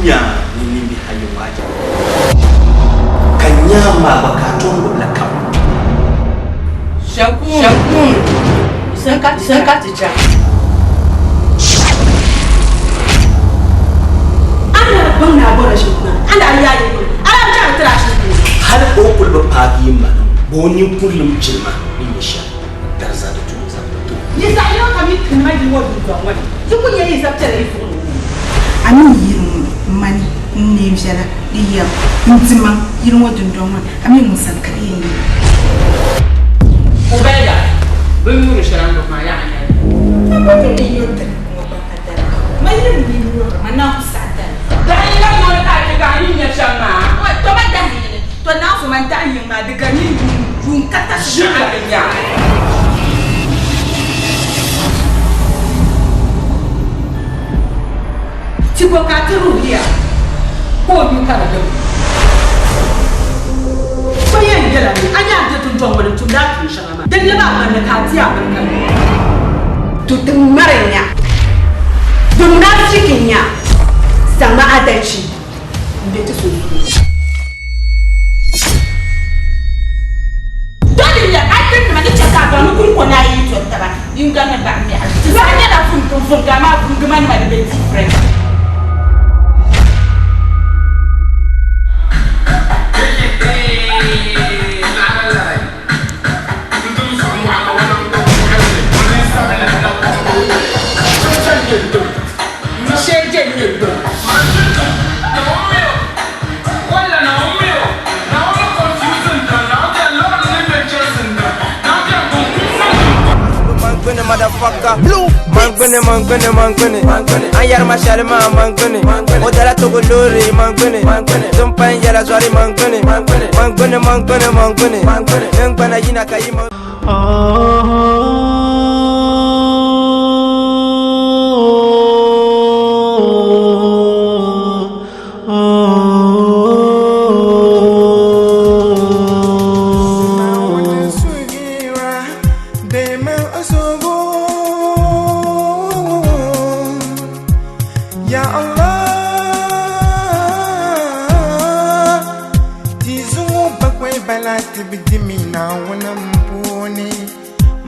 nya ni nimbihi ayi ŋɔ aja, ka nya maa gba ka a tom gbibila kam. Shɛkun, di ka ti chaŋ. A ni daa baŋ ni a bɔrila shɛli maa, a ni daa yaai li kuli, a daa bi chaŋ ti tiri a shili puuni. Hal o kul bi paagi yi manim bee o ninkurilim jilima ni nyɛ shɛli dariza di tu n-zaŋ ti ti o. Yi zaɣ yino kam yi tinima yili ŋɔ dundɔŋ ŋɔ ni, di ku nyɛ yi zab piɛla yi zuɣu ni o. A mi yili ŋɔ mani n neen viɛla di yɛm n dimaŋ yili ŋɔ dundɔŋ ŋɔ ni, a mi ŋun sani ka di yɛn nyɛ. Ubaida, Bɛ ni nyuri shɛli a ni gbubi maa, yaɣa n-nyɛ li. Dangote ni yuri dini ŋɔ gba ka dali ka ma yiri mi ni nyuri ma naan ku saɣi dali. Dahin yini noli ka a chɛ ka a ni nya shɛm maa. To ma dahin yini, to naanzu man dahin yini maa di gari ni yuun yuun ka tasi Ʒim ka ti nya. Ti bo ka ti ruhiya ka o nyu ka di dim. So yɛn yɛla ni a nya a be dundɔŋ ŋɔ ni n-tumdi a tuun shɛŋa maa, din lab a gbinni ka a di a bini ka nyu. To ti ŋmari nya, di munafiki nya, zaŋmi adachi m-be ti sunsuuni. Doli ya a tiŋnima ni chɛ ka a baŋ ni kuli ko ni a yi to taba yiŋga ni baɣa mɛɣu. Ti zaa nyɛla vungi amaa vungimanima di be different. Man gbini, man gbini, man gbini. An yɛri ma shɛli maa man gbini. O dala togo loori man gbini. Din pa n yɛla zɔri man gbini. Man gbini, man gbini, man gbini. Ningbana yina ka yi man. Ya Allah Ti zuŋɔ bakwai bala ti bi dimi Naawuni puuni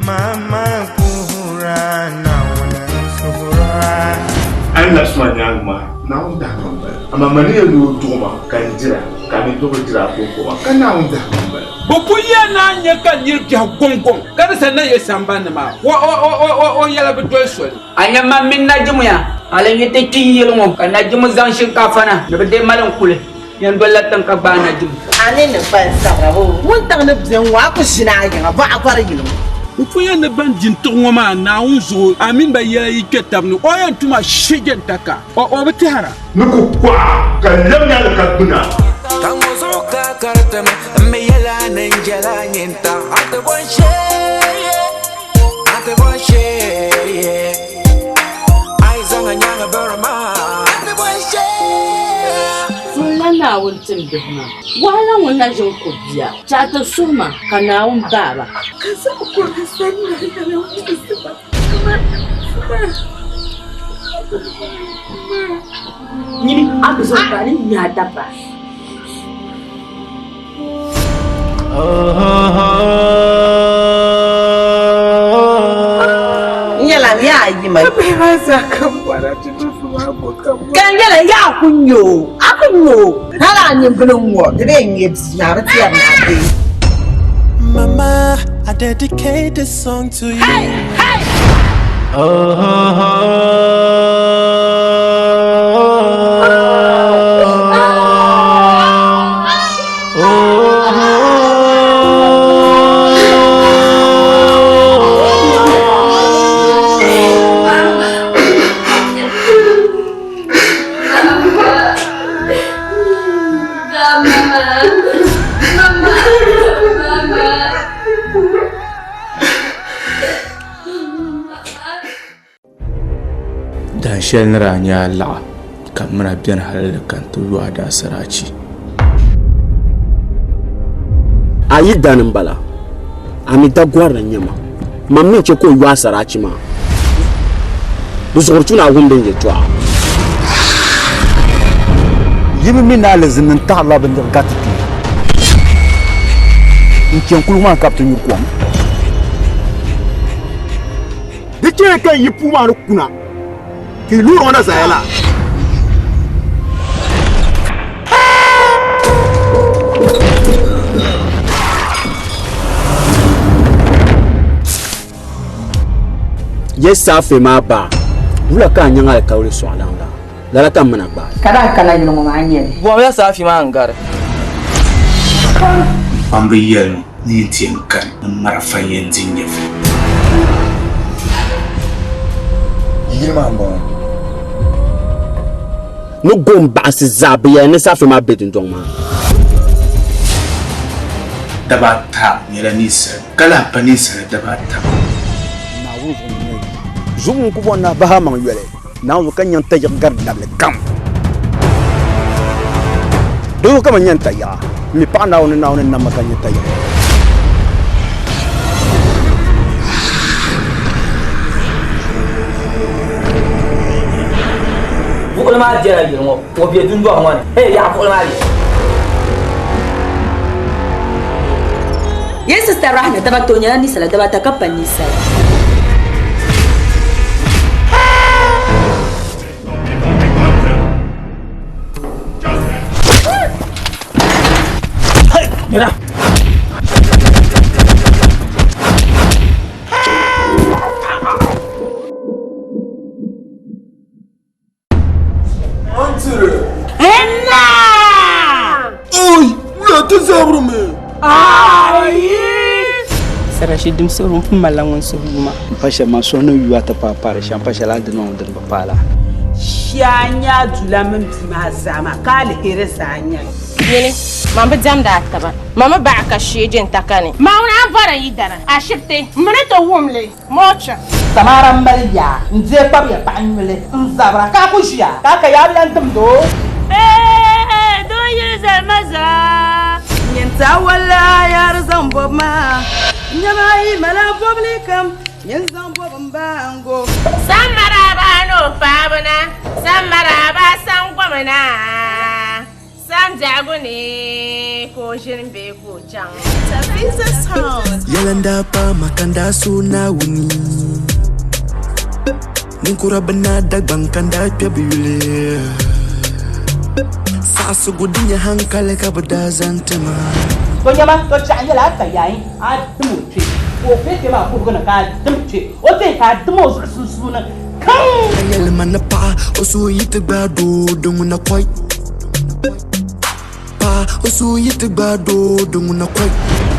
Mama kuhura Naawuni suhura A ni labisi ma nyaaŋa maa, Naawuni dahima m-bala. Amaa mani yɛn ni o duɣi ma ka n dira, ka a mi duɣiri dira a kɔŋko maa, ka Naawuni dahima m-bala. Bɛ ku yɛn naan nya ka nir biɛhi gɔŋgɔŋ ka di sa na ye sambani ni maa, o yɛla bi doli soli. A nya man mini Najimu ya, hali n yi ti kpi n yili ŋɔ, ka Najimu zaŋ shinkaafa na ni bɛ deei mali n kuli, yɛn dolila tiŋ ka gbaai Najimu. A ni ni kpa n-sabira o wuntaŋ ni beni ŋɔ, a ku ʒini a yiŋa bɔɣa gɔri yili ŋɔ. N pun yɛn ni ban di n-tiɣi ŋɔ maa Naawuni zuɣu, a mini ba yɛla yi kpe tab ni, o yɛn tum a shɛjɛntaka, o bi tɛhira. Ni ku kɔɣa ka lɛm nya li ka gbuna. Ka ŋɔ zuɣu ka karitimi m mi yɛla ni n jɛla nyintaɣ a ti bɔn shee, a ti bɔn shee, a yi zaŋ a nyaaŋa biri ma, a ti bɔn shee. Ŋun la Naawuni tim bihi maa, wahala ŋun na ʒin ku bia, chɛ a ti suhi ma ka Naawuni baai ba. Ka zaŋ kuri sani na yɛli n-wumsi ba kaman Nyini a bi zaŋ ba ni nya a dabba. N yɛla n yaa yi ma. Ka n yɛla yaa ku nyɛ o, a ku nyɛ o. Hali a nimbili ŋ-ŋɔ di bee n-nyɛ bia maa bi tiɛri ni a bee. Mama, I dedicate this song to you. Hey, hey! Oh, oh, Dahin shɛli ni daa nyɛ a laɣa ka m mini a beni hali ka n ti yo a daasarachi. A yi dani m-bala, a mi dagɔrili n-nyɛ ma. Mam mi n-chɛ ka o yo asarachi maa. Di zuɣuri tu ni a wumdi n yɛtɔɣa. Yi bi mi ni alizini n-taɣirila bindirigu gariti kpe n-chani kuliga maa ni ka bɛ ti nyu kom? Di chɛya ka n yi puu maa ni kuna ka yi loori ŋɔ na zaya la. Ye saafe maa baa, wula ka a nyaŋ alikauli sɔɣilaŋ la? Lala ka m mi na gbaai. Ka daa kana yili ŋɔ maa n-nyɛ li. Bɔhimiya saafi maa n-gari. Kpamba yɛlimi ni yi ti yɛn kani ni marafa n-yɛn di nyɛvili. Yili maa m-bɔŋɔ. Ni goon baɣisi zaa bɛ yɛli ni saafe maa be dundɔŋ maa ni. Daba ata nyɛla ninsal, ka lahi pa ninsala daba ata. Naawuni zuɣu ni nyɛ zuɣu ŋun ku bɔri ni a bahi amaŋ yoli. Naawuni zuɣu ka nyaŋ tayiɣa gari dabili kam. Di zuɣu ka man nyaŋ tayiɣa. M mi paɣi Naawuni ni Naawuni ni nam ma ka n nyɛ tayiɣa. Buɣili maa bela yili ŋɔ, o be dundɔŋ ŋɔ ni. Hey, yaɣa buɣili maa be. Ye sista Rahna daba to nyɛla ninsala daba ata ka pa ninsala. Mira. Sarashi dimsiru m-pun malila ŋun suhu yu ma. M pa shɛli man suhu ni yu a ti paai paari shɛm, m pa shɛli a dini maa dini bi paai la. Shia n-nyɛ a dula mini bia maa zaa maa, ka aliheri zaa n-nyɛ li. Nyini, man bi diɛmdi a taba. Ma mi baɣa ka shee je n-taka ni. Maawuni a bɔri n yidana, ashibiti, m mi ni ti wum li. Mocha. Samara m-mali yaa n-deei kpabiya paɣa nyuli n-zabira ka a ku ʒiya ka a ka yaa lan timd o. Eeh doo yili zalima zaa. Nyin ta walla yaari zaŋ bɔbi maa, nyama yi mala bɔbili kam, nyin zaŋ bɔbi m-baango. San maraba ni o paɣaba na, san maraba san goma na. Sam biɛhigu ni ka o ʒini bee ka o chaŋ. Yɛla n-daa paai ma ka n daa suhi Naawuni. Ninkura bɛ naa Dagbaŋ ka n daa kpe bɛ yuli. Saɣisigu din nyɛ haŋkali ka bɛ daa zaŋ ti ma. To nyama, to chɛɣu nyɛla a ka yaai a dim o kpe, ka o kpe kpe maa kuhigu ni ka a dim kpe o kpe ka a dim o zuɣu sunsuuni kaŋ. Ka yɛli ma ni paɣa o suhu yi ti gbaai doo di ŋuna kɔi. Paɣa o suhu yi ti gbaai doo di ŋuna kɔi.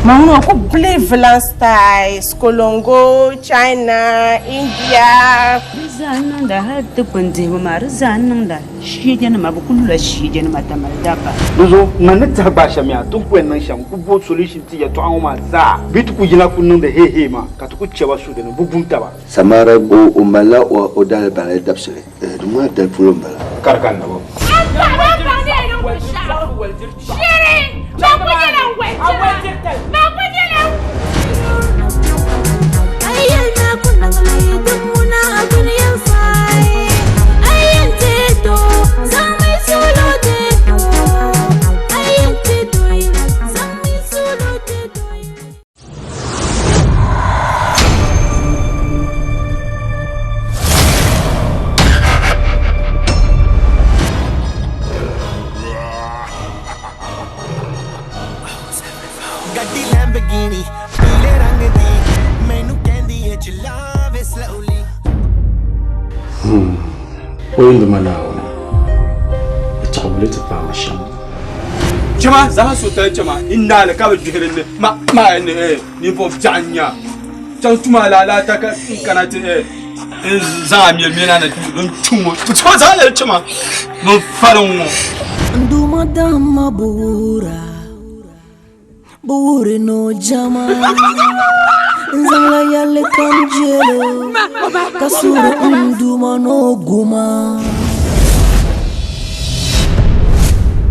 Maŋ ku believe lan styles, Kolongo, China, India. Di zaa niŋda hali dikpuni dihibu maa di zaa niŋda shiijanima bɛ kuli lula shiijanima Tamale dabba. Di zuɣu ŋmani ni tɛha gbaai shɛm yaa, ti ni ku yɛn niŋ shɛm, n-ku bo solution ti yɛtɔɣa ŋɔ maa zaa bee ti ku yina ku niŋdi hee hee maa ka ti ku chɛ ba su di ni bɛ gum taba. Samara o malila o dahalibali dabisili. Di ŋuna dali polo m-bala. Ka di ka n naba. ਗੱਡੀ ਲੈਂਬਰਗਿਨੀ ਪੀਲੇ ਰੰਗ ਦੀ ਮੈਨੂੰ ਕਹਿੰਦੀ ਏ ਚਲਾਵੇ slowly O yɛn dima Naawuni, di taɣibuli ti paai ma shɛm. Chama zama sotali chama n naali ka bi gbihiri ni ma ma ni eh ninvuɣu biɛɣu n nya chaŋ tuma laalaata ka n kana ti eh n zaŋ a miri miri na ni n tum o chama zaŋ yɛli chama bin faliŋ ŋɔ. Nduma dama buura buuri no jama n zaŋla yɛlli kam jelo ka suuri n duma no guma.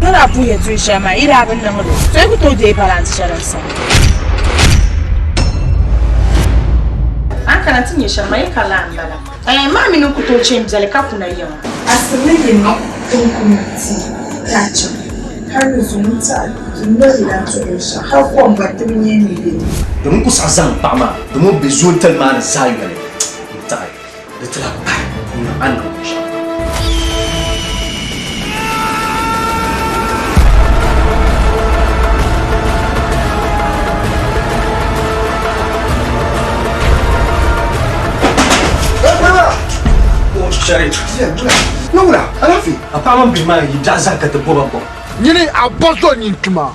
Ni daa puhi yɛltɔy shɛli maa, yi daa bi niŋ li, so yi ku tooi deei balance shɛli n sani. A ni kana ti nya shɛm maa, yi ka laa m-bala. Ɛɛn, maa mi ni n ku tooi chɛ m biɛli ka kuna yiŋa. Asibili yi niŋ n kum ti. taachi hali ni zuŋ n-ti a dunoli la n-tuhi binshɛɣu hali kom gba ti bi nya ni bɛ ni. Domin ku saɣi zaŋ paɣa maa domin o be zoontali maa ni zaa yoli n-taɣi di ti lahi pahi n-niŋ a ni niŋ binshɛɣu maa. Wula, alaafee. A paɣa mini bihi maa yi biɛɣu zaa ka ti bɔba bɔba. Nyini a bɔ so nyin tuma,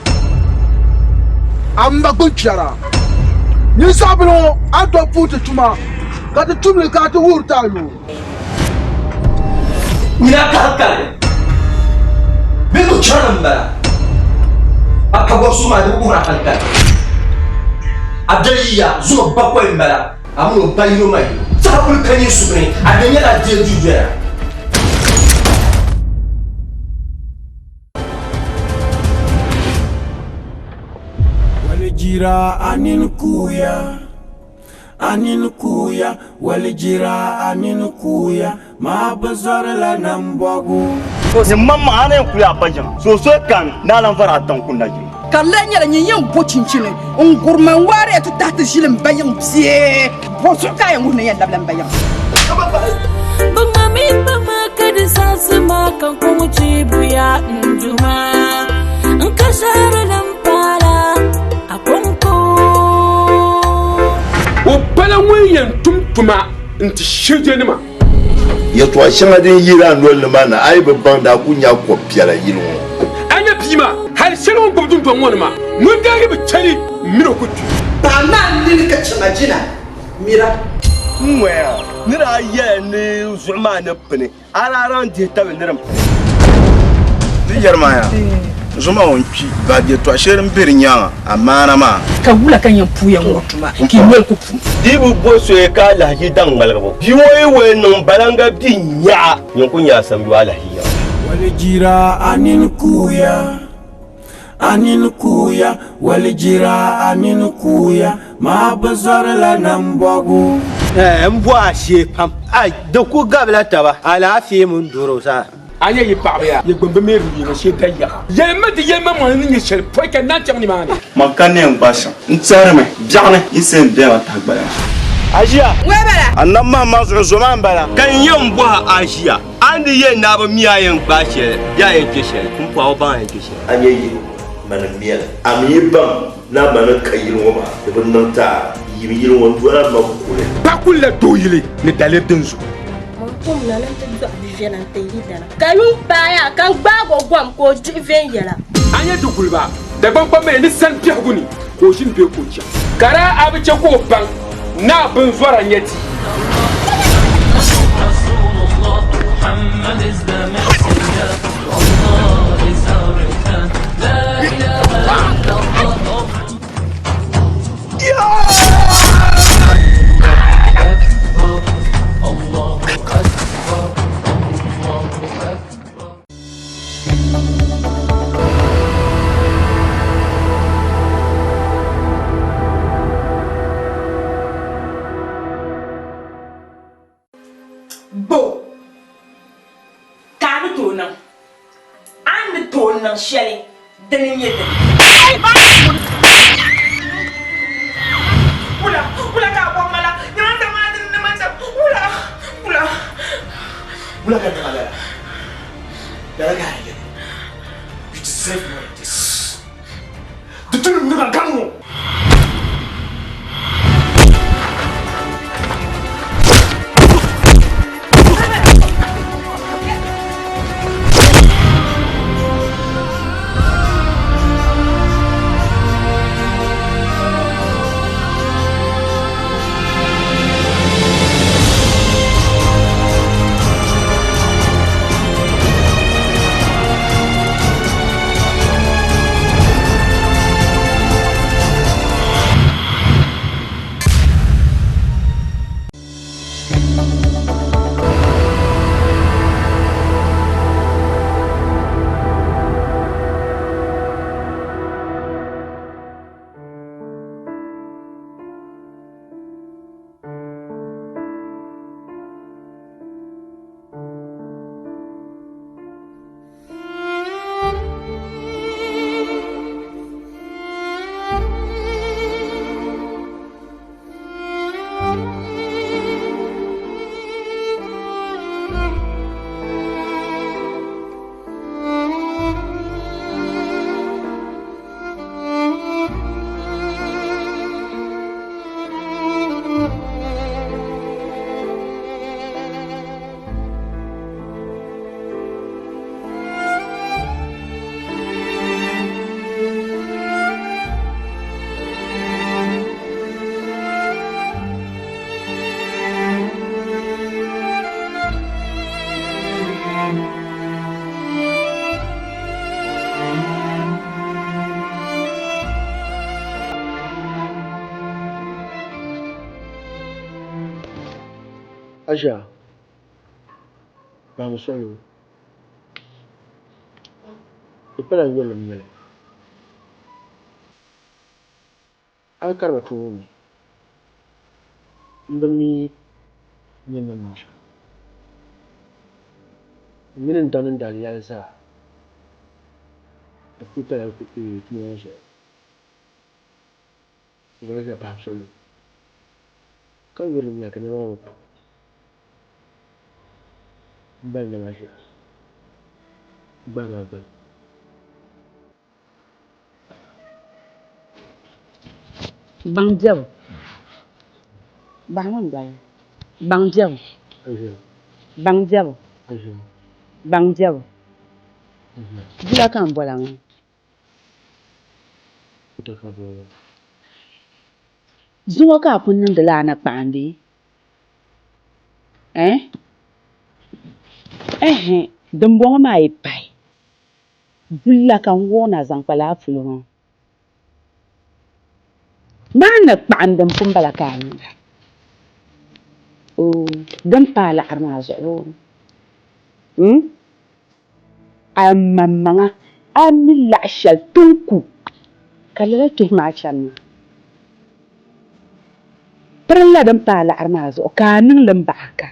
a m ba gbunchɛra. Nyin saɣibili ŋɔ, a ni tooi puhi ti tuma, ka ti tum li ka a ti wuhiri ti a yoo. Nyini a kahi kali bee o chɛrimi m-bala? A pagɔrisigu maa di bi wuhiri a hankali. A biɛyiya zuɣu bakɔi m-bala, a min o ba yino ma yino. Saha kuli ka nyɛ subini, a di nyɛla a deei dudoya. Walijira anini kuya anini kuya walijira anini kuya maa bi zɔrila nambɔgu. Ni maŋmaŋ a na yɛn kuli a ba yiŋa, soosoli kani ni a lan vari a daŋ kuni na yiŋa. Ka di lahi nyɛla nyin yɛn bo chinchini n-guri ma n-waari ya ti tahi ti ʒili m ba yiŋ bee? Bɔ zuɣu ka a yɛn wuhi ni n yɛn labila m ba yiŋa? Bɛ ŋmami kpama ka di saɣisi ma ka n kɔŋ chibuya n duuma. N ka shɛhira lan paala a kɔŋko. O pala ŋun yɛn tum tuma n-ti shɛjanima. Yɛtɔɣ shɛŋa din yir a nol ni maa na, a yi bi baŋ di, a ku nya kɔb piɛla yili ŋɔ. A nya bia maa, hal shɛli o ni gbubi dundɔŋ ŋɔ ni maa, ŋun daa yi bi chani m min o ku kpi. Paɣ maa nini ka chɛ ma jina, mira. N ŋɔya ni daa yɛli ni zuɣu maa ni pini, a daa lahi dihi tabili ni din pini. Ti yɛri maa yaa, zuɣu maa o ni kpi, ba yɛtɔɣ shɛli din be di nyaaŋa, amaana maa. Ka wula ka n yɛn puuya ŋ-ŋɔ tuma ka yi noli ku pum? Di bi bo soya ka alahichi daŋ ŋmaligibu. Bia ŋɔ yi woli niŋ balanga bi nyaɣa, nyin ku nya a samyoo alahichi yaɣa. Walijira anini kuya anini kuya walijira anini kuya maa bi zɔrila nambɔgu. N bɔh a shee pam. Ai, di ku gabila taba, alaafee mini dɔro zaa. A nya yi paɣaba yaa, yi gbini bi meeri yiŋa shee da yaɣa. Yɛlimi di yɛlimaŋmaŋli ni nyɛ shɛli pɔi ka naan chaŋ nimaani. Man ka neen gbaai shɛm. N tɛhirimi, biɛɣuni yi seen bɛma tahi gbaya. A ʒiya? Ŋɔ bala. A nam mahim maa zuɣu zo maa m-bala. Ka n yɛn bɔhi a ʒiya, a ni di yɛn ni a bi mi a yɛn gbaai shɛli bee a yɛn kpe shɛli, pumpɔɣu baŋ a yɛn kpe shɛli. A nya yili ŋɔ, mani m-mɛli. A mi yi baŋ ni a mani ka yili ŋɔ maa, di bi niŋ ti a yim yili ŋɔ n-doli a mam kuli. Pa kulila dooyili ni daliri din zuɣu. Man kumna ni nti dɔɣi bi viɛla nti yi dana, ka yuŋ paaya ka n gbaag o gom ka o dihi viɛnyɛla. A nya di guliba Dagbaŋ kpamba ni sani biɛhigu ni ka o ʒini bee ka o chaŋ. Ka daa a bi chɛ ka o baŋ ni a binzɔra n-nyɛ ti. Bo ka a ni tooi niŋ? A ni tooi niŋ shɛli dini n-nyɛ dini? Wula, wula ka a bɔri ma la? Nyama n-zaŋ maa dini ni man shɛm. Wula, wula. Wula ka niŋ a lala? Lala ka a yɛli. You deserve more than this. Di tu ni niŋ a gari ŋɔ. Aisha, bahimi suɣulo. Di pala n yurilim n-nyɛ li. A yi kari ba tooni, m bi mi n ni niŋ shɛm. M mini n daŋ ni daaliyaali zaa, di kul pala tuma ŋɔ zuɣu. N gba ʒiya pahi suɣulo, ka yuri li nya ka nɛma ŋɔ pam m-bali nɛma ʒiya gbarila gbini. Baŋ biɛbu bahi mi n-gbali baŋ biɛbu baŋ biɛbu baŋ biɛbu jila ka n bɔla ŋɔ. Zuŋɔ ka a pun niŋdi lala na kpaɣim bee? Ɛɛh? Ɛɛh dimbɔŋɔ maa yi pahi. Bulla ka n wuɣi na zaŋ kpa lala polo maa. Maa ni kpaɣim din pun bala ka a niŋda. Oo, din paai laɣiri maa zuɣu hmm? A maŋmaŋa a mi laɣ shɛli ti ni ku ka lala tuhi maa chani maa. Pirinla din paai laɣiri maa zuɣu ka a niŋ li m-baɣi ka.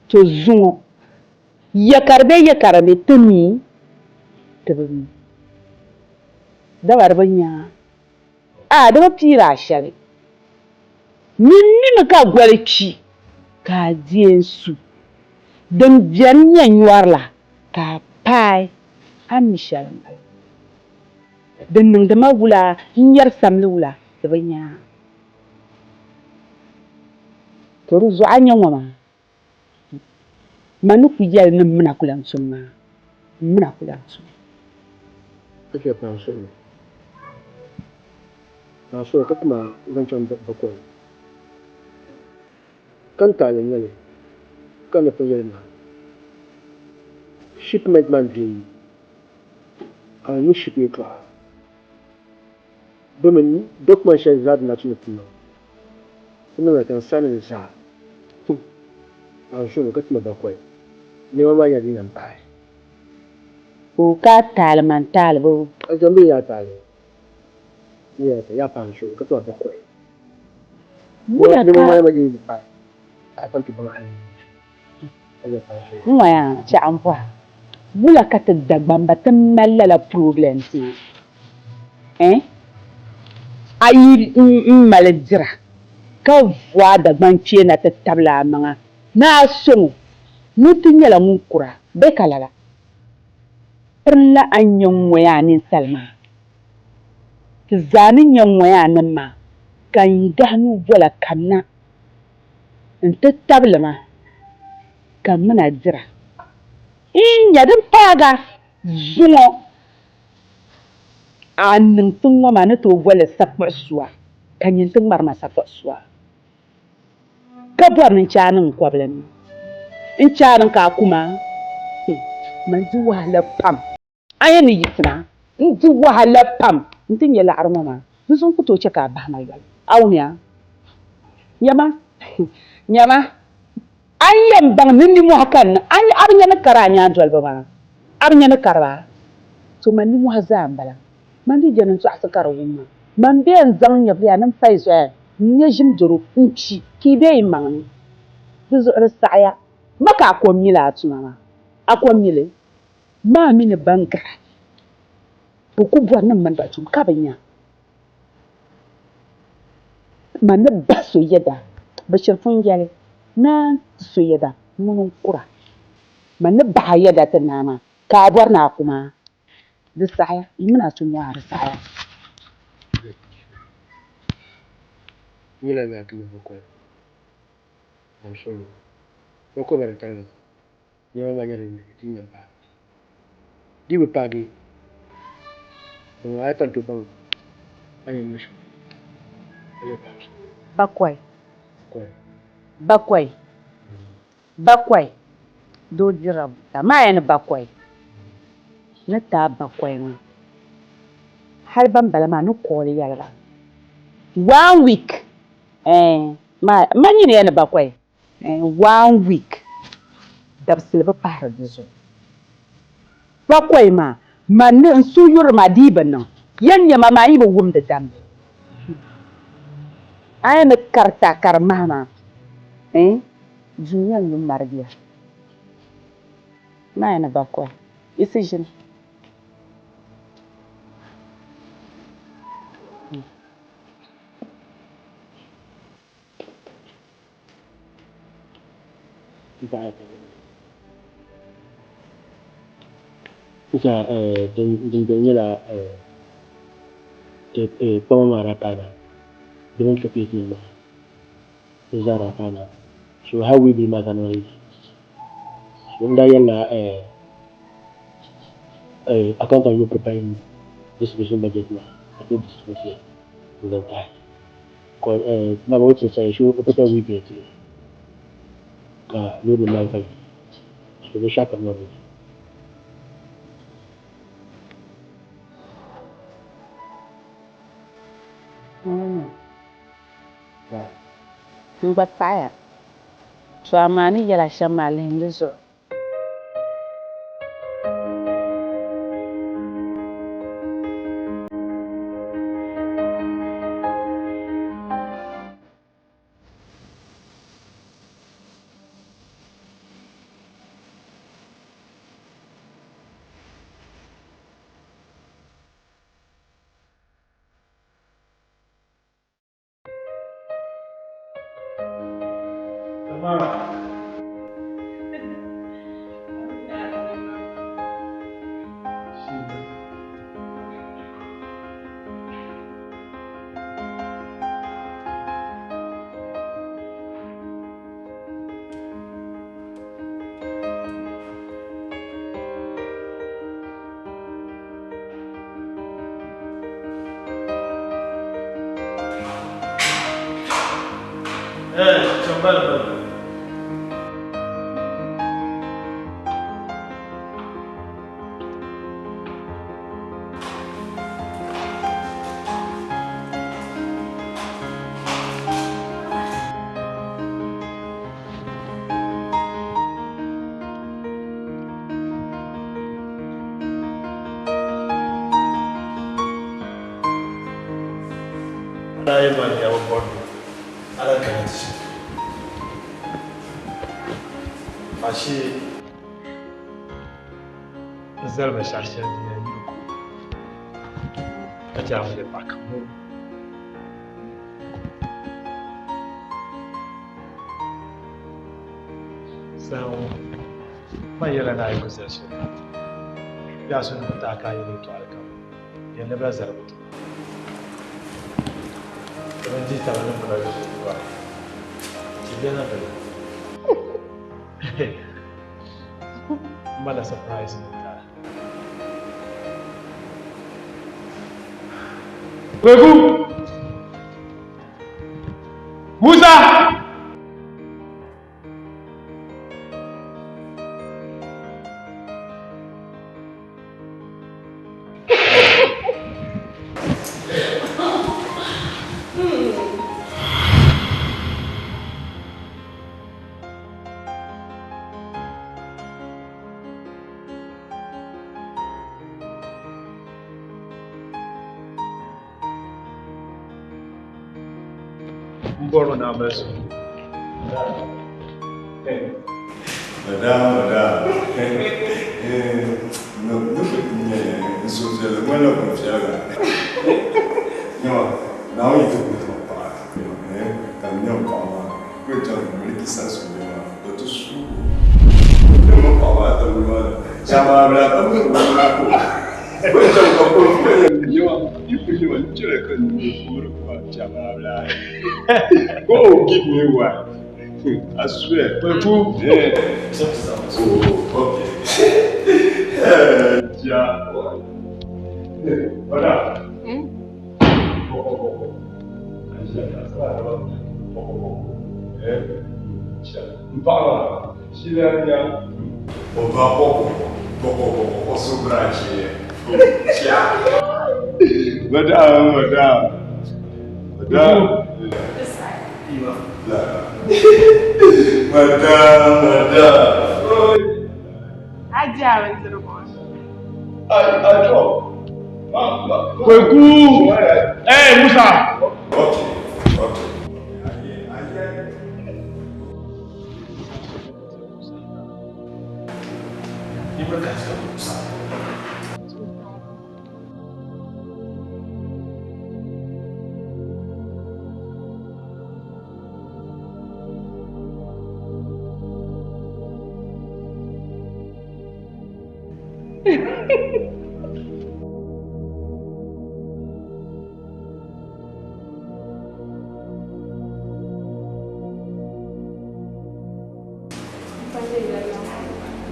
To zuŋɔ Ya ka di be ya ka di be ti mi ti bi mi. Dama di bi nya a, di bi piiri a shɛli. Nyin mimi ka goli kpi ka a di n-su. Din beni nyɛ nyɔri la ka a paai a ni mi shɛli m-bala. Din niŋdi ma wula n-nyari samli wula di bi nya a. To di zuɣu a nya ŋɔ maa. Ma ni ku yɛli ni m mina ku lan tum maa, m mina ku lan tum. Ka chɛ paɣ suhuri, paɣ suhuri ka ti ma zaŋ chaŋ bakɔi. Ka n taali n-nyɛ li ka n ni pun yɛli maa, shipment maa n-deei a ni ship yɛtɔɣa domin document shɛli zaa din daa tu ni ti niŋ. Ti niŋya ka n sani ni zaa tum anzuuni ka tima bakɔi nɛma maa nyɛla din yɛn pahi. Ka o ka a taali man taali bo? A zom bee yaa taali ni yɛla ka yaa pahi anzuuni ka tima bakɔi Wula nɛma ka. maa nyɛla din yɛn pahi a kpaŋ ti baŋ a ni N ŋɔya chɛɣu m bɔha, wula ka ti Dagbamba ti mali lala problems maa? Eh? A yi m mali dira ka vo a Dagbaŋ kpee na ti tabili a maŋa ni a sɔŋ o, ŋun ti nyɛla ŋun kura bee ka lala? Pirinla a ni nyɛ ŋɔya a ninsal maa. Ti zaa ni nyɛ ŋɔya a nim maa ka n gahi nuu bola kamina n-ti tabili ma ka m mina dira. N nya din paagi a zuŋɔ, a niŋ ti ŋɔ maa ni tooi boli li sakpuɣi sua, ka nyin ti ŋmari ma sakpuɣi sua, ka bɔri ni n chɛ a niŋ n kɔbili ni. N chɛ a niŋ ka a ku ma? Man di wahala pam. A yɛn ni yiɣisina n-di wahala pam nti nya laɣiri ŋɔ maa, di zuɣu n ku tooi chɛ ka a bahi ma yoli. A wumya? Nyama, nyama, a ni yɛn baŋ ni nimɔhi ka n niŋ, a bi nya ni kari a nyaandoliba maa? A bi nya ni kari ba? To man nimɔhi zaa m-bala. Man di je ni n tɔɣisi ka di wum ma. Man bee n-zaŋ nyɛvuya ni m-payi zoya n-nya ʒim dɔro n-kpi ka yi be yi maŋ ni. Di zuɣu di saɣiya ma ka a ko m-mili a tuma maa. A ko m-mi li? Maa mini ban gari bɛ ku bɔri ni m mini ba tum ka bɛ nya man ni bahi so yɛda. Bɛ shiri pun yɛli, Naa n-ti so yɛda, ŋuni n-kura. Man ni bahi a yɛda ti naa maa, ka a bɔri ni a ku ma? Di saɣiya, m mini a tum maa di saɣiya. Nɛma maa nyɛla din yɛn paagi. Di bi paagi, a yi kpalim tooi baŋ a ni yɛn niŋ shɛm ka di paagi. Bakɔi, bakɔi, bakɔi, doo dirila buta maa ya ni bakɔi ni ti a bakɔi ŋɔ hali ban bala maa ni kooli yɛli ba one week ɛɛn. Ma ma nyini ya ni bakɔi one week dabisili bi pahiri di zuɣu. Bakɔi maa man ni n suhu yuri maa dii bi niŋ. Ya nɛma maa yi bi wumdi damli. A yɛn ni kariti a karimahi maa duu yɛn lu marigiya. Maa ya ni bakɔi yiɣisi ʒini. Din beni nyɛla kpama maa daa paai maa di mini chokulɛti nim maa di zaa daa paai maa so hali wii maa zaa niŋ so n daa yɛlila accountant you preparing distribution budget maa ka ti distribute n zaŋ tahi ka loori nim maa ka so binshaɣu kam niŋ di N gba paɣiya. To amaa ni yɛl a shɛm maa lihim di zuɣu. N zali binshɛɣu shɛli din yɛn yuli ku ka chɛ a ni paɣa kam Saha ŋɔ man yɛla ni a yi ku zali shɛli kam bee a so ni ku ti a ka a yɛli yɛtɔɣili kam di yɛn lɛbila zaligu ti ma. Ti bi dihi taba ni muna zuɣu ti bela bela. Mala surprise ni ta. Kweku! Musa! N bɔri ni a mali suhu. Madam, madam. N suhupiɛlli ŋmanila binviɛliga. Nyama, Naawuni yi ti kuli ti ma paɣa, ka n nya m paɣa maa, ka o chaŋ miliki sansuuni maa, o ti suug o. O ti mi paɣa maa tabili maa ni, chamaabila ka bɛ o maa ko. O chaŋ ka o Nyama, yi kuli nyama, n chɛla ka n nuu puhiri pa chamaabila. Go give me one. I swear. Kweku. Yeah. Oh, okay. Yeah. Madam. O ba bɔkɔ bɔkɔ bɔkɔ o so branch yɛ. Madam, madam. Madam. Madam, madam. A di a bindirigu. I drop. Kweku! Hey, Musa! Okay, okay.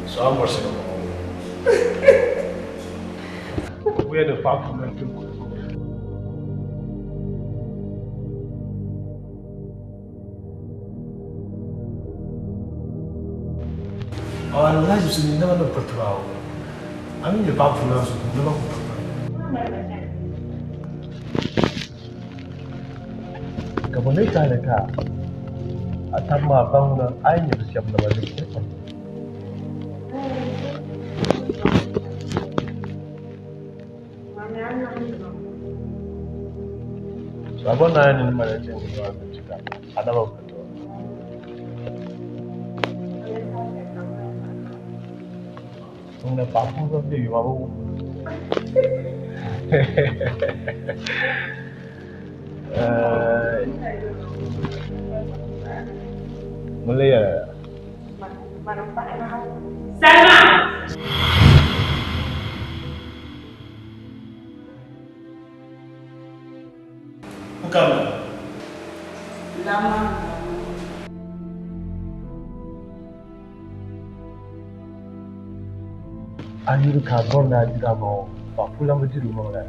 So I'm working. Where the fuck am I going? Wallahi su ni nama na patrawo. Amin ya ba funa su nama ku Ka bo ne ta ne ka. A ta ma ba na ai ne su yam na ba ne. Sabo na ni ma ne tin ba ka. Adaba ku to. Una papu ka bi ma bo. Eh. Mulai ya. Salma! Bukan. Lama. A yuli ka a bɔri ni a dira ma ŋɔ, papu lan bi diri o maŋ la.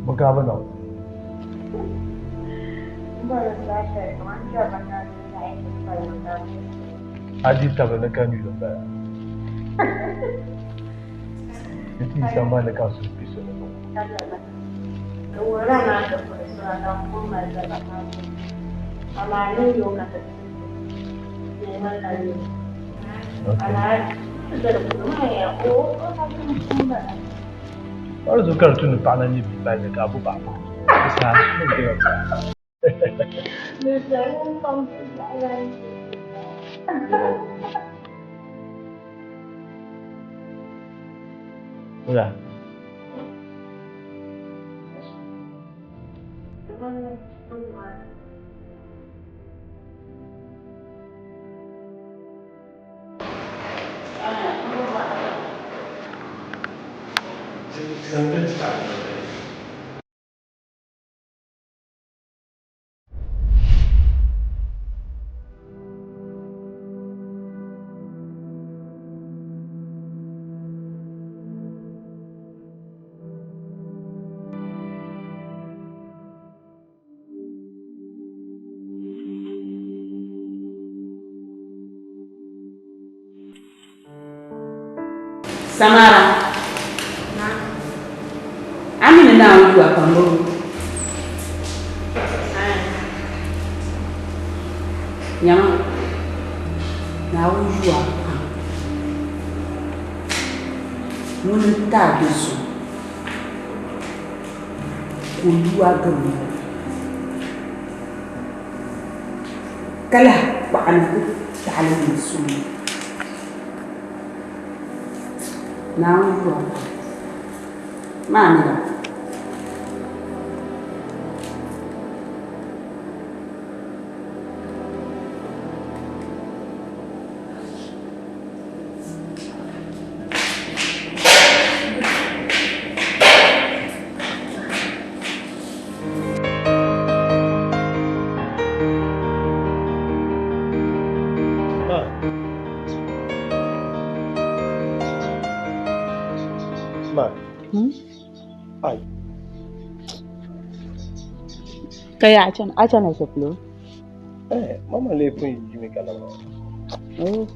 Bɔ ka a bi niŋ? A di tabili ni ka nyuli m-bala. Di ti yi sambani ni ka a suhu kpi so ni ŋɔ. Wari zuɣu ka di tu ni paɣa na nyɛ bia palli ka a bo paɣa pahi. Di saha ni bɛ Wula? Samara. Amina na yuwa pambo. Nyama. Na yuwa pam. Ŋuni n-ti a do so ka o lu a gari o ka lahi kpaɣi na ti taɣili niŋ suŋ ni. Naawuni yuwa pam. Maa mira. Ma. Ma. Ai. Ka ya a chana shɛli Eh, mama le pun yimi kana ma. Oh.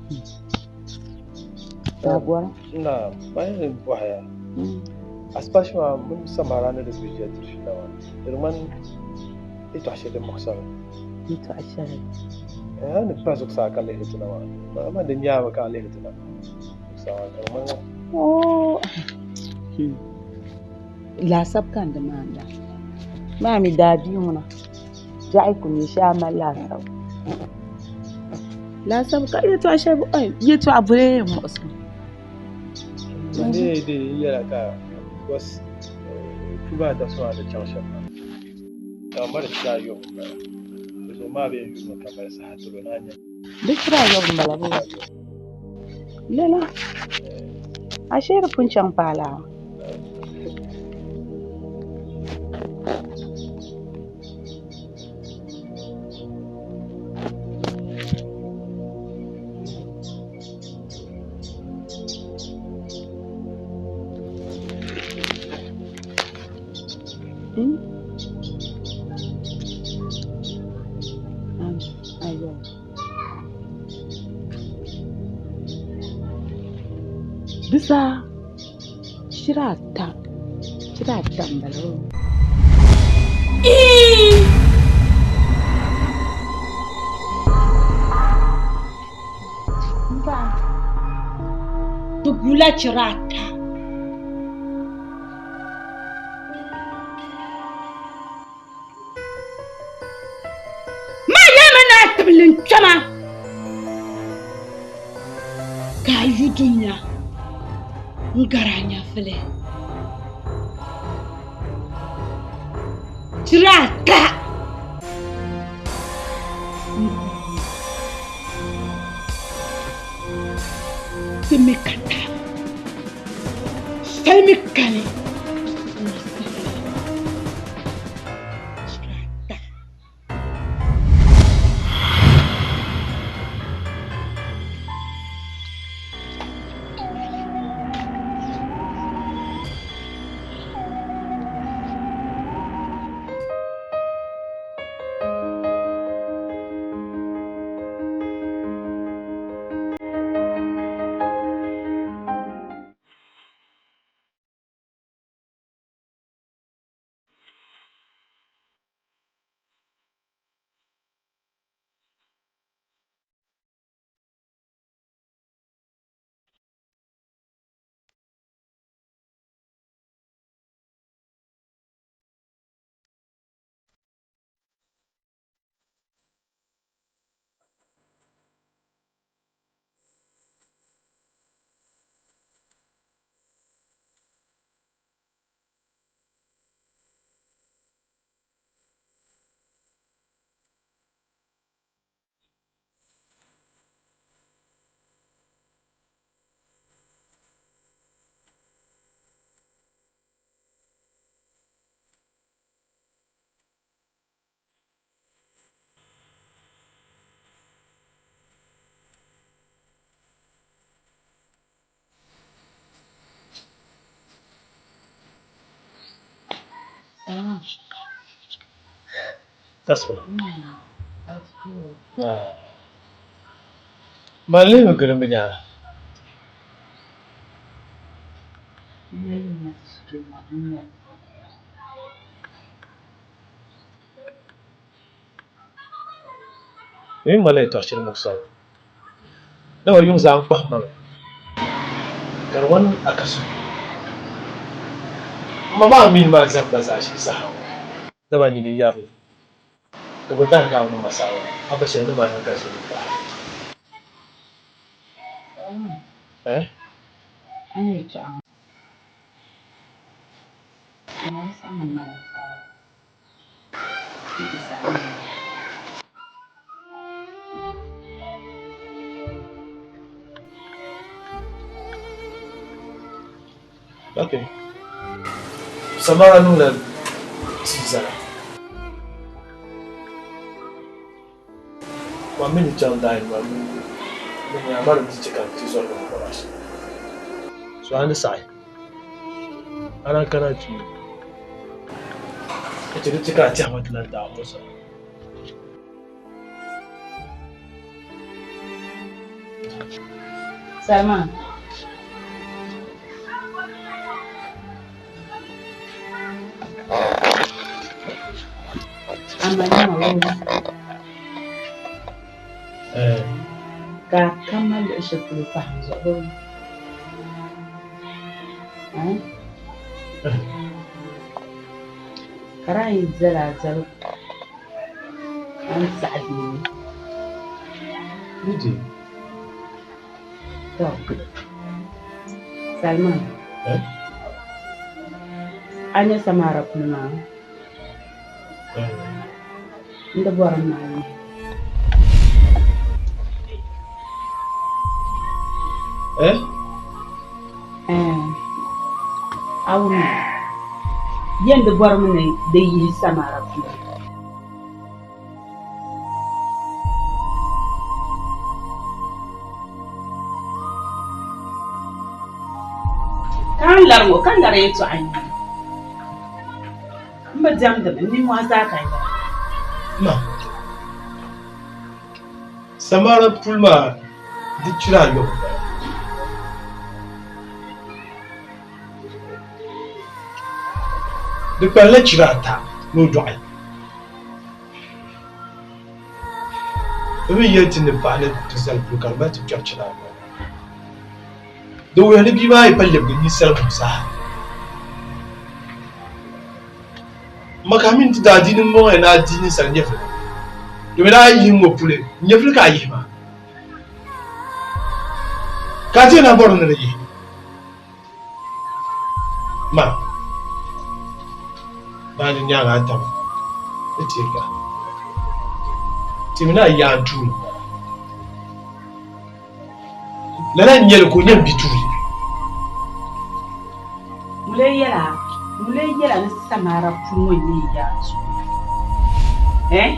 Ta bɔra. Na, bayan bɔhaya. Asipashi maa mini samara ni di bi ʒiya diri fiila maa. Di ŋmani Yɛltɔɣa shɛli din muɣisiri. Yɛltɔɣa shɛli. A ni pa zuɣusaa ka lihiri ti na maa, amaa di nyaami ka a lihiri ti na zuɣusaa maa ka di ŋmani ŋɔ. Oo, laasabu ka n di maanda. Maa mi daa bia ŋuna, biɛɣu ku nyɛ shee a mali laasabu. Laasabu ka yɛltɔɣa shɛli yɛltɔɣa boli yɛn muɣisi. N dee dee n yɛla ka because puu maa dabisi maa ni chaŋ shɛm maa ka ma di chira ayɔbu m bala di zuɣu maa bee yuli ka mali saha tiri o ni a nya. Di chira ayɔbu m bala bee? Lala ashee di pun chaŋ paai laa. Di saha chira ata chira ata m-bala oo. Di guula chira ata. Maa yɛlimi ni a tibili n-kpɛma ka a yu dunia n-gari a nyɛvili. Chira ata. Ti mi ka tab soli mi kani That's all. Man lihimi gili m nyaanga. Di mi ŋmanila yɛtɔɣ shɛli muɣisigu. Dama yuŋ zaa n kpahi ma mi, ka di ŋmani a ka suhuyubu. M ma maa mini ma zani ba zaashee saha ŋɔ. Dama nyini n-yɛri li, ka bɛ dahi Naawuni ma saawara, a ba shɛli ni maa niŋ ka ʒini m-pahi. Eh? Okay. Samara niŋla tia zara. Ma mi ni chaŋ daai maa mi ni nya amaa di ti chɛ ka n ti zɔri ni bɔra shɛm. So a ni saɣi a lan kana ti ka chɛ di chɛ ka a tɛha ŋɔ ti lan daag o zuɣu. Salma. Amaa nyama wumma. Ka a kama luɣ shɛli polo pahi n zuɣu bee? Ka di a yi zali a zaligu a ni saɣi deei li. Ni deei. Tɔ! Salima, a nya Samara puli maa? N di bɔri ni a yihi. Ɛɛn, a wummi, yɛn di bɔrimi ni di yihi Samara puli. Ka n lari ŋɔ ka lari yɛtɔɣa n-nyɛ li. M bi diɛmdimi, n nimmɔhi zaa ka n yɛra. Ma, Samara puli maa di chira ayɔbu m-bala. Di kpalinla chira ata ni o dɔɣi. Bɛ mi yɛli ti ni paɣa ni ti zali puli ka di mali ti kpɛri chira ayɔbu. Di wuhiya ni bia maa yi pa lɛbigi ninsal ŋɔ zaa. M ka a mini ti daadiini m-bɔŋɔ ya ni a di ninsal nyɛvili, domin a yi yihi ŋ-ŋɔ puli, n nyɛvili ka a yihi maa. Ka a ti yɛn a bɔri ni di yihi ma, maa di nyaaŋa a taba ni teei ka timi ni a yaan tuuli m-bala. Lala n-nyɛ li ka o nyɛ m bi tuuli. Ŋun lee yɛla ni Samara puli ŋɔ n-nyɛ yi yaa tuuli? Ɛɛh!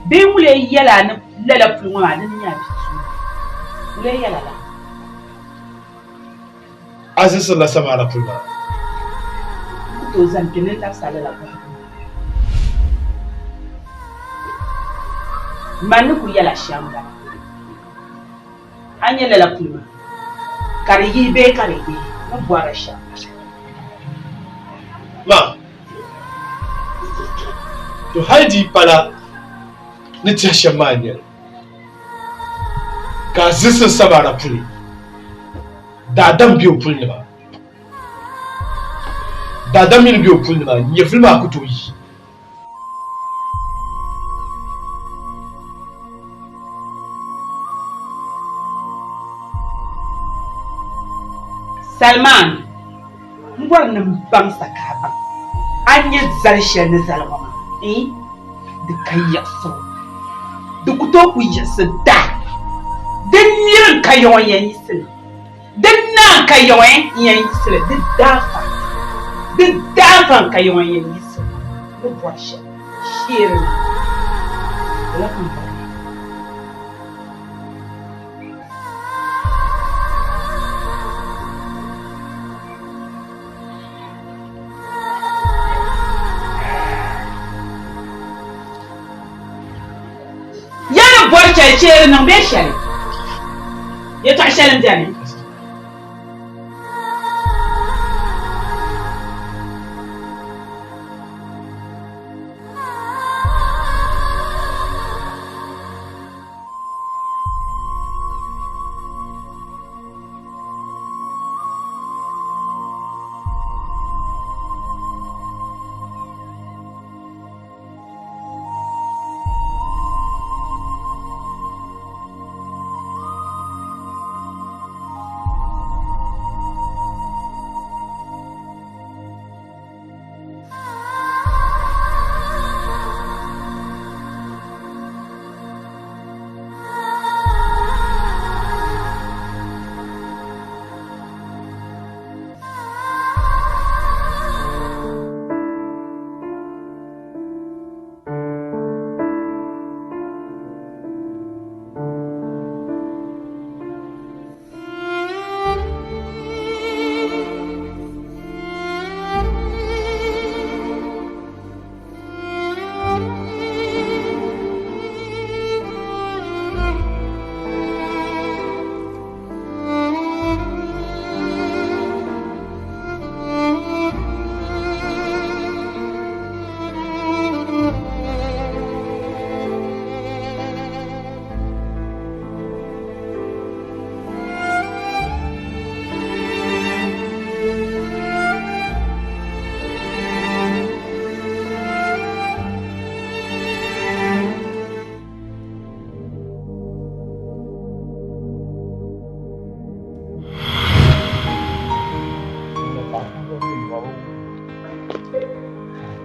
Bee ŋun lee yɛla ni lala puli ŋɔ maa dini n-nyɛ a bi tuuli? Ŋun lee yɛla la? A zisirila Samara puli maa. N ku tooi zani kpe ni n labisi a lala bɔhigu maa. Man ni kul yɛla shɛm m-bala. A nya lala puli maa, ka di yihi bee ka di yihi, n ni bɔri shɛm. Ma, to hali di yi pala ni tɛhi shɛm maa n-nyɛ li, ka a zilisi Samara puli, daadam be o puli ni maa, daadam mi ni be o puli ni maa, nyɛvili maa ku tooi yi. Salman, m bɔri ni m baŋ sa ka a baŋ a ni nyɛ zali shɛli ni zali ŋɔ maa, iin, di ka yiɣisibu, di ku tooi ku yiɣisi da, di niri n-ka yaŋɔ yɛn yiɣisi li. Di naa n-ka yaŋɔ n-yɛn yiɣisi li, di daafa, di daafa n-ka yaŋɔ n-yɛn yiɣisi li. Ni bɔri shɛli sheeri ni, lala ka m bɔri. Ya ni bɔri shɛli sheeri niŋ bee shɛli? Yɛtɔɣ shɛli m-beni.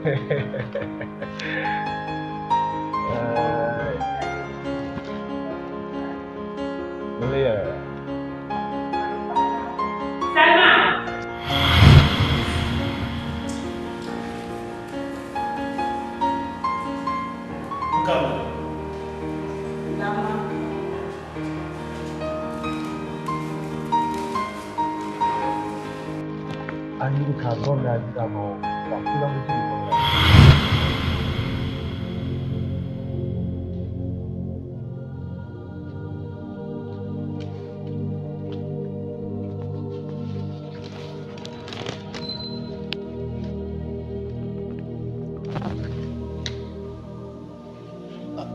Salma! A yuli ka a bɔri ni a yuli a ma ka a ku lahi diri bɔŋɔ.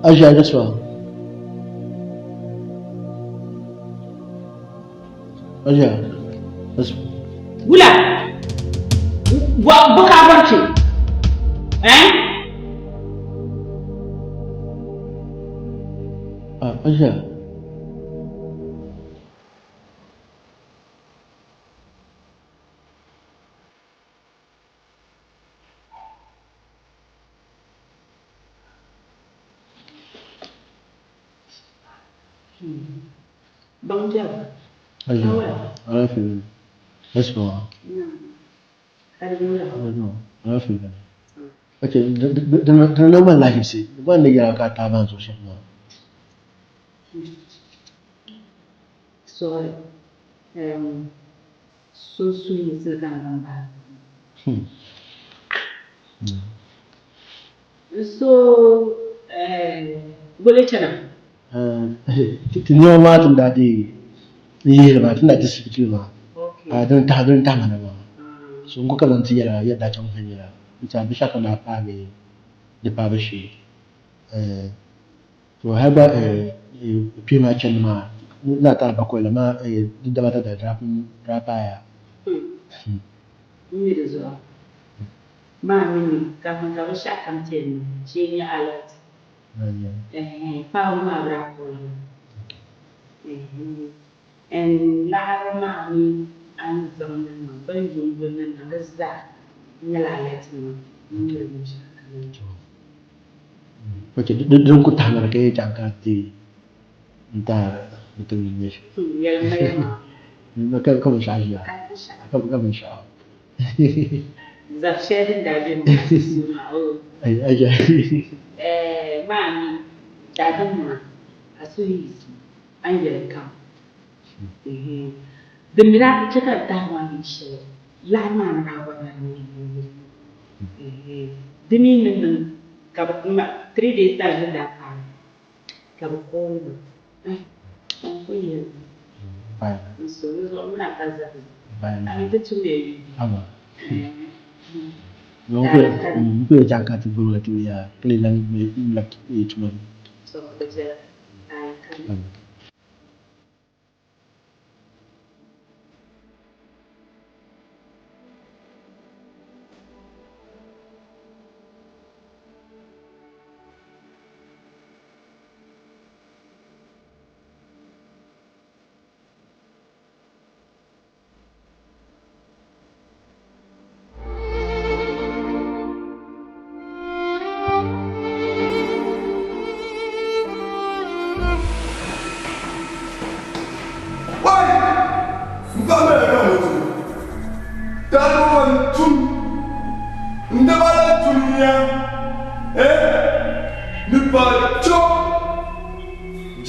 Aja gaswa. Aja gaswa. Wula! Bɔ ka a bɔri kpe? Eh? Ah, Aja. Di niŋ ma lahiʒibisi di bɔri ni yɛla ka a taai maa zuɣu shɛm maa. Sorry. Sunsuyiŋisili ka n zaŋ bahi. So goli chana? Ti nɛma maa ti ni daa deei n-yihiri maa, ti ni daa ti sibitili maa, dini tahi dini tahi ma na maa. So n-ku ka zaŋ ti yɛla yɛli daa chaŋ viɛnyɛla n-ti a binshɛɣu kam daa paagi di paabu shee. To hali gba kpee maa chandi maa ni daa taai bakɔi la maa di daba ata dali daa paaya. N mi di zuɣu maa mi ni kafin ka binshɛɣu kam ti yɛn niŋ shee n-nyɛ alert. Paɣibu maa bi daa kuli niŋ. And laɣiri maa mi a ni zaŋ li niŋ bɛ ni yuli li niŋ di zaa nyɛla alert nima n mi di binshɛɣu kam. Ok, din ku tahi ma na ka yi chaŋ ka ti n tahi n ti nyɛ shɛli. Yɛlimaŋli maa. Ka binshɛɣu ʒiya, ka binshɛɣu. Zab shɛli din daa be maa sunsuuni maa, oh. Maa mi daadam maa, a suhu yiɣisi a ni yɛli kam. Din mi daa chɛ ka di tahi maa mi shɛli, laɣiri maa ni daa bɔri ni di niŋ di mi ni niŋ ka bɛ 3 days time din daa paai ka bɛ call ma. N ku yɛli n suhu di zuɣu mini a ka zahim. A mi ti tumya yuui. N ku yɛn chaŋ ka ti gbubi la ti ya ka lee lan labi tuma ni. So di viɛla. Ayi kani.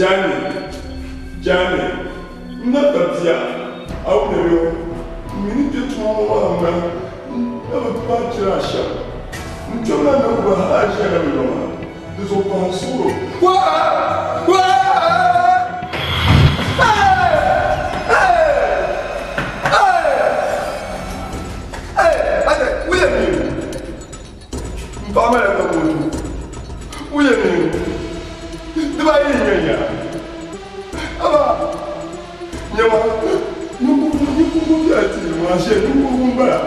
Jani, Jani, n na ka bia, a wumiri o, m mi ni kpe tuma ŋɔ maa ŋuna, n na bi paai chira a shɛm. N kpɛmla na gba hal a ʒiya na bi yɔŋ a, di zuɣu pahi n suhuri o. M paɣa mali ka o du o yɛn niŋ dibaayi n nyɛ ya amaa nyama ninkurugu bela ti yili maa shee ninkurugu n bala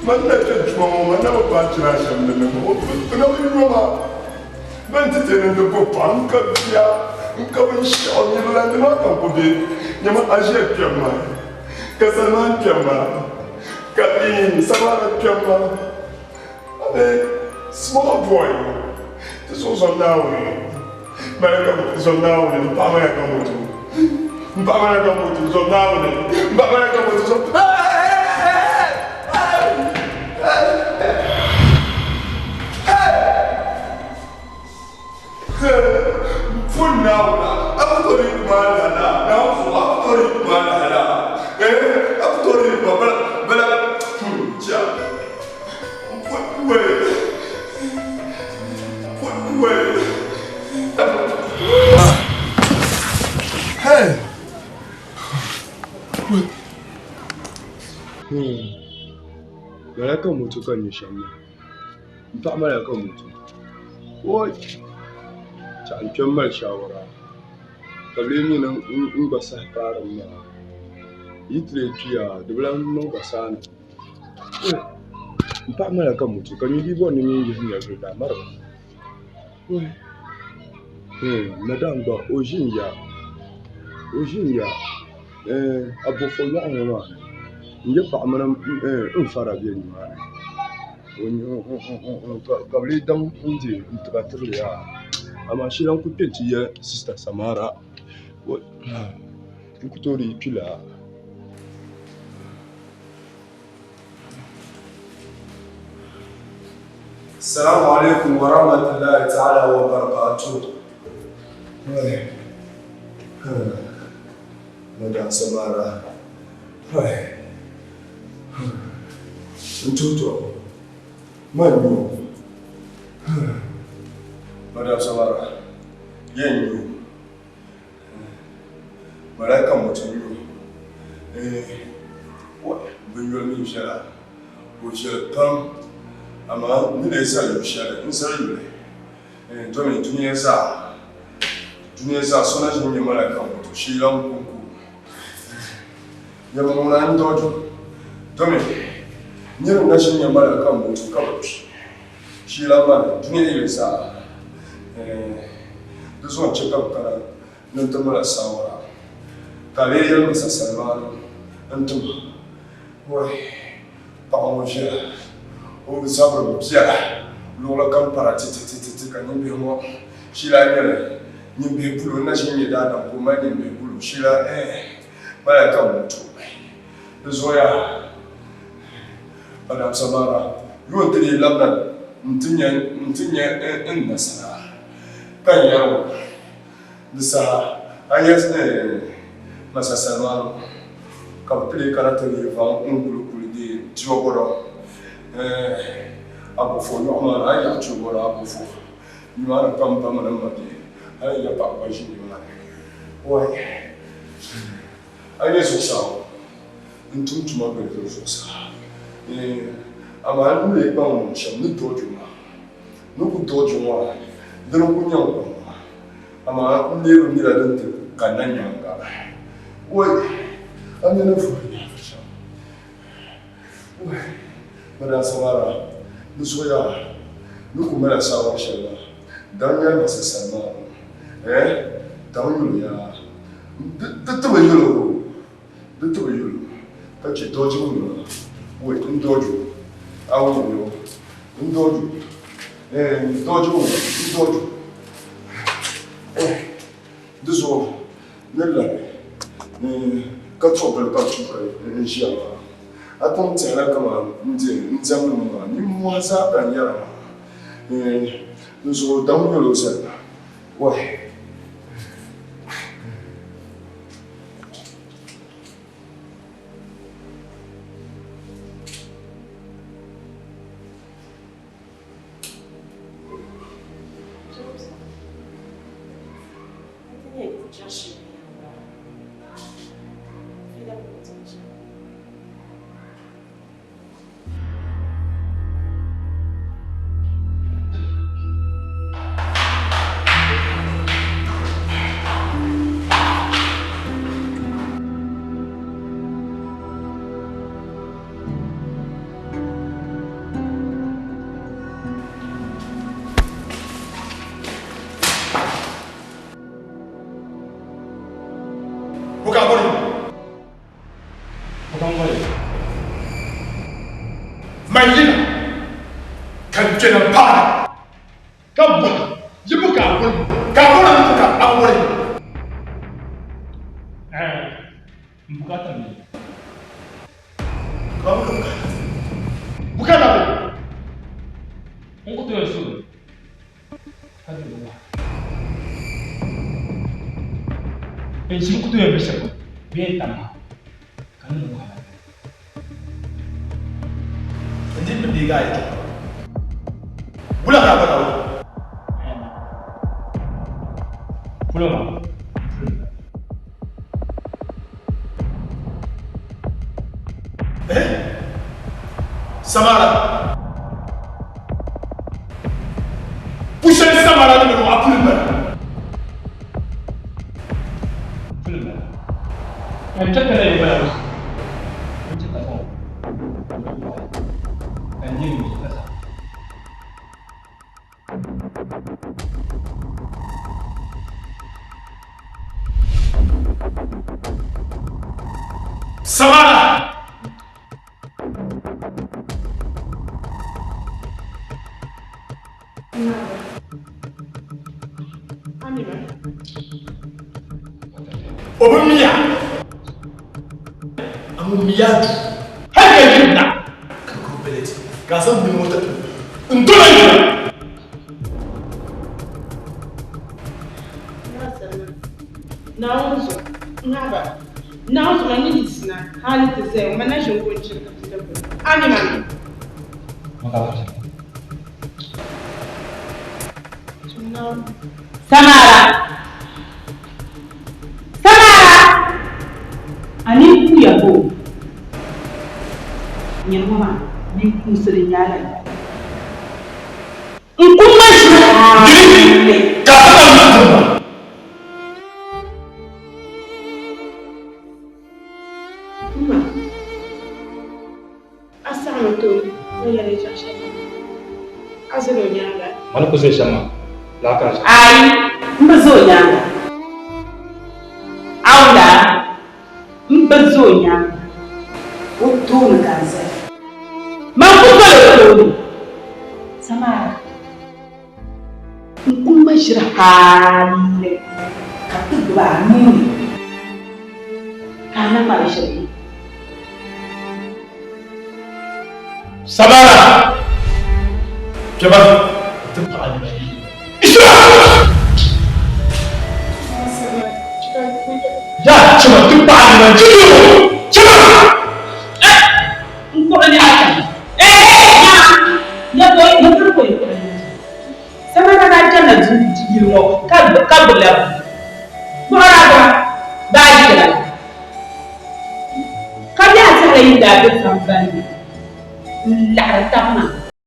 man na kpɛ tuma ŋɔ man na bi paai chira shɛm din ni bɛ na bi yo ma bɛn ti ti ni di bo paɣa n ka bia n ka binshɛɣu niriba ni maa ka n ku be nyama a ʒiya kpɛm ma ka Salman kpɛm ma ka Samara kpɛm ma. Small boy. Ti so zɔn Naawuni. Malaka zɔn Naawuni n paɣa malaka moto. N paɣa malaka moto zɔn Naawuni. N paɣa malaka moto zɔn. Pun Naawuni a ku toori kuma lahala. Naawuni zuɣu a ku toori kuma lahala. A ku toori kuma bala bala. Chia. Hey! Lala ka moto ka nyɛ shɛm maa n paɣa mala ka moto woi chɛɣu n kpɛ n mali shaawara ka bi lee nyɛ n gba saha kaarim maa yi ti lee kpiya di bi lahi niŋ ba saani N paɣa mala ka moto ka nyɛ bia bɔri ni nyin yihi nyɛvili daa mari ba madam gba o ʒi n ya o ʒi n ya a bɔfo yɔɣu ŋɔ maa ni n nyɛ paɣa mini n fara bɛ nimaani ka bi lee daŋ n di n tiba tibili yaa amaa shee lan ku kpɛ nti yɛli sista Samara n ku tooi dii kpi laa. Assalamu alaikum wa rahmatullahi ta'ala wa barakatuh. Madam Samara. Ntutu. Manyo. Madam Samara. Yenyo. Malaika mutum yo. Binyoli mi viɛla o viɛli pam amaa n ni lee zali yu shɛli n zali yuli domi dunia zaa dunia zaa so na ʒini nyɛ malaika moto shee lan konko nyɛma ŋuna n dɔju domi niriba na ʒini nyɛ malaika moto ka bi kpi shee lan maa ni dunia yili zaa di zuɣu n chɛ ka bi kana ni n ti mali saawara, ka a lee yɛli ma sasalmaanu n-ti ma, Wɛi, paɣa ŋɔ viɛla, o zabiri bi biɛla, luɣili kam para titititi ka nyimbihi ŋɔ shila nyɛli nyimbihi bulo, n na ʒi n-nyɛ daadam ka o mali nyimbihi bulo shila ɛɛh, malaika m-bi tooi di zuɣu yaa. Madam Samara, yuun ti dii labina nti nya n nasara ka n yɛri o, Di saha a yɛli Masa Salmanu ka bɛ ti lee kana ti lihi vaŋ n-kuli kuli deei Tiɔbɔrɔ Abofo yɔɣu maa ni, a yi yaɣi Tiɔbɔrɔ Abofo nimaani pam ba mini m ma bihi, hali n ya paɣa gba ʒi nimaani. Wai! A nyɛ zuɣusaa ŋɔ, n tum tuma gili di zuɣusaa. Amaa n ni lee kpaŋ niŋ shɛm ni doojo maa, ni ku doojo ŋɔ a, dini n-ku nyɛ n kɔŋ maa. Amaa n lee bi mila din ti kanna nyaaŋa. Wai! A mi ni vuhi nyaaŋa shɛm. Wai! Madam Samara, di zuɣuya ni ku mali a saawari shɛli maa, daŋ nyɛli ma sasani maa ŋɔ. Eh! Daŋ yuli yaa. Di ti bi yuli o, di ti bi yuli o, ka chɛ doojibu nima. Wai! N doojo, a wum yo, n doojo, eh, n doojibu nima, n doojo. Eh! Di zuɣu ni labi ni ka tuɣibili ka tuhi n-ʒiya maa, a kpaŋ tɛhila kaman n di n diɛmdi mi maa nimmɔhi zaa ka n yɛra maa. Di zuɣu daŋ yɛl o zali ma, Wai! Man yina ka kpɛna m-paɣi ka bɔhi yi bo ka a boli ma, ka a bɔri ni ka a boli ma. Ɛɛh, n bukaata m-be. Ka a bo ka bukaata? Bukaata bo? N ku tooi suhi ka di bi waɣa. N ʒim ku tooi be shɛli polo bee n tam maa ka n niŋ wahala. N di bi deegi a yɛtɔɣa. Wula ka a bɔri a wula? Polo maa, puli m-bala. Eh? Samara. Pushɛli Samara ni mini o a puli m-bala. Puli m-bala. N chɛ ka na yi bala maa, n chɛ ka zaŋ ka n deegi mi ka zaŋ. Samara! O bi miya. A ŋun miya du. Hali ka yiri na. Ka gbubi bɛlɛti ka a zaŋ mini ŋɔ tabi n doli a yina. Naawuni zuɣu, ŋahiba, Naawuni zuɣu man ni yiɣisina hali ti zaya ŋɔ, man na ʒini ko n-chiri ka ti dibbu. A mi ma mi? Samara! Samara! A nini kuuya bo? Nyini ŋɔ maa, ninkuunsi din nyɛ a la yɛla. N kum ma ʒiri. Ka a zaŋ mi dim ma. Ma, a saɣimi ti o ni yɛli yɛtɔɣ shɛli maa, a zani o nyaaŋa. Ma ni ku zani shɛm maa, lala ka a ʒe. Aai, m bi za o nyaaŋa. Aula, m bi za o nyaaŋa. O tooni ka n zaya. Man ku doli o tooni. Samara, n ku ŋma ʒiri hali ka ti gbibi a nuu ni ka a na ŋmari ʒiri ni. Samara! Kpɛma ti paɣa nima yi. Ya chɛma ti paɣa nima yi chɛma! N kpuɣi ni a chana. Ya bo ya biri ko yi kpuɣi ni a chana. Samara daa chanila yili ŋɔ ka gbubila bua. Kpuɣira gba baaji lala. Ka bɛ a tɛhila yi daa be sambani ni n-laɣiri taba maa.